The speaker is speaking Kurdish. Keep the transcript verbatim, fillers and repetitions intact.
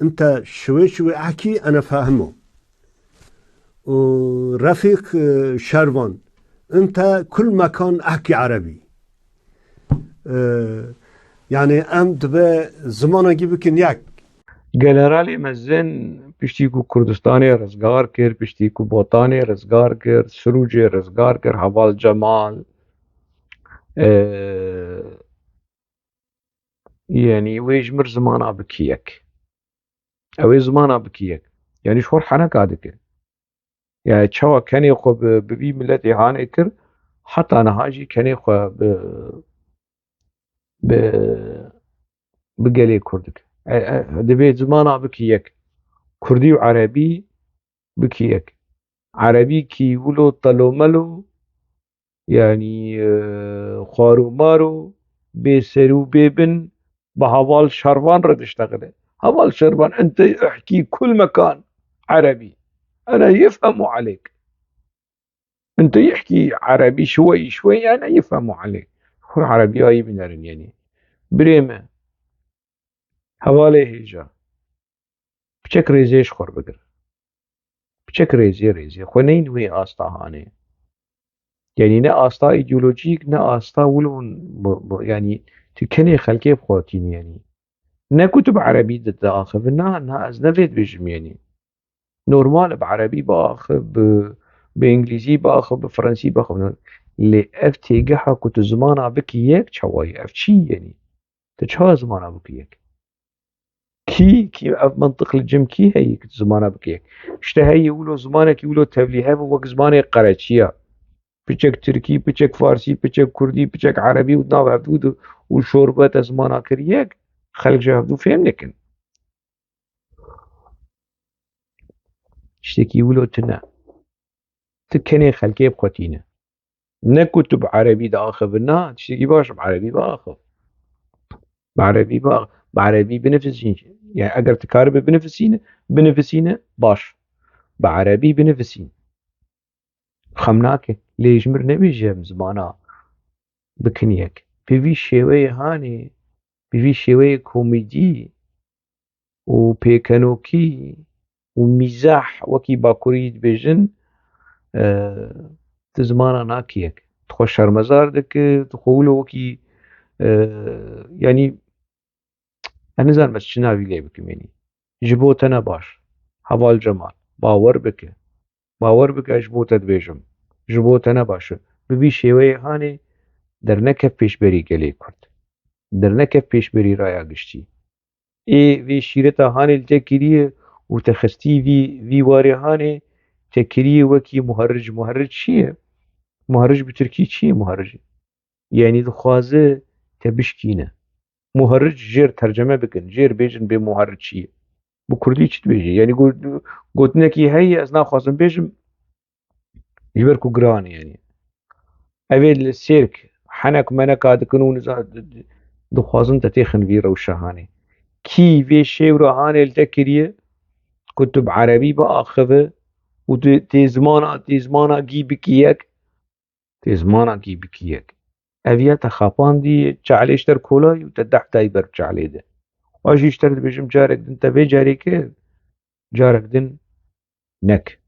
انت شوي شوي احكي، انا فاهمه. ورفيق، آه، شروان، انت كل مكان احكي عربي. آه، يعني ام دبي زمانه جيبكن ياك. Generalê mezin piştî ku Kurdistanê rizgar kir, piştî ku Botanê rizgar kir, Sirûcê rizgar kir, Heval Cemal, e, yanî wê ji mir zimana bikî yek. Ew ê zimana bikî yek. Yanî ji xwe heneka dike. Yani çawa kenê xwe bi, bi vî miletê hanê kir, heta niha jî kenê xwe bi, bi, bi gelê Kurd dike. E, e, divê zimana bikî yek. Kurdî û Erebî bikî yek. Erebî kî wilo telomelo, yani, e, xwar û mar û bê ser û bê bin, bi Heval Şervan re diştexile. Heval Şervan, ente ihkî kul mekan Erebî. Ene yefhemu aleyk. Ente ihkî Erebî şwey şwey, ene yefhemu aleyk. Xwe Erebî ayî binerin yani. Birê me. Hevalê hêja. Piçek rêzê ji xwe bigir. Piçek rêzê, rêzê. Xwe neyin wê asta hanê. Yani ne asta îdeolojîk, ne asta wilo, bu, bu, yani tu kenê xelkê bi xwe tînî yani. Ne ku tu bi erebî di, diaxive, na, na, ez ne vê dibêjim yani. Normal e bi erebî biaxiv, bi, bi îngilîzî biaxiv, bi fransî biaxiv. Lê ev têgeha ku tu zimana bikî yek çawa ye? Ev çi ye yani? Tu çawa zimana bikî yek? Kî, kî ev mintiq li cem kî heye ku tu zimana bikî yek? İşte heye wilo zimanekî wilo tevlî hebe wek zimanê qereçiya. Piçek tirkî, piçek farsî, piçek kurdî, piçek erebî û nav hevdû de û şorbe te zimana kir yek, xelk ji hevdû fêm dikin. Tiştekî wilo tune. Tu kenê xelkê bi xwe tîne. Ne ku tu bi erebî diaxive, na, tiştekî baş, bi erebî biaxiv. Bi erebî biaxiv. Bi erebî binivîsîn. Yani eger tu karibe binivîsîne, binivîsîne, baş. Bi erebî binivîsîn. Xem nake. Lê ji mir nebêje em zimana bikin yek. Bi vî şêweyê hanê, bi vî şêweyê komîdî û pêkenokî û mîzah, wekî bakurî dibêjin, e, tu zimana nakî yek. Tu xwe şermezar dike, tu xwe wilo wekî, e, yanî, ez nizanim ez çi navî lê bikim, yanî. Ji bo te ne baş. Heval Cemal, bawer bike. Bawer bike, ji bo te dibêjim. Ji bo te ne baş e. Bi vî şêweyê hanê derneke pêşberî gelê Kurd. Derneke pêşberî raya giştî. Ê vê şîreta hanê li te kiriye û te xistî vî, vî warê hanê te kiriye wekî muherric. Muherric çi ye? Muherric bi tirkî çi ye muherric? Yanî dixwaze te bişkîne. Muherric jêr terceme bikin, jêr bêjin bê muherric çi ye. Bi kurdî çi dibêje? Yanî got-, gotinekî heye, ez naxwazim bêjim, ji ber ku giran e, yanî. Ev ê li sêrk henek meneka dikin û niza-, di-, di-, dixwazin te têxin vî rewşa hanê. Kî vê şêwra hanê li te kiriye ku tu bi erebî biaxive û tu tê zimana, tê zimana gî bikî yek, tê zimana gî bikî yek. Ev ya te xapandî, çalê ji te kolayî û te deh dayî ber çalê de. Wa jî ji te dibêjim, carek din te vê carê kir, carek din nek.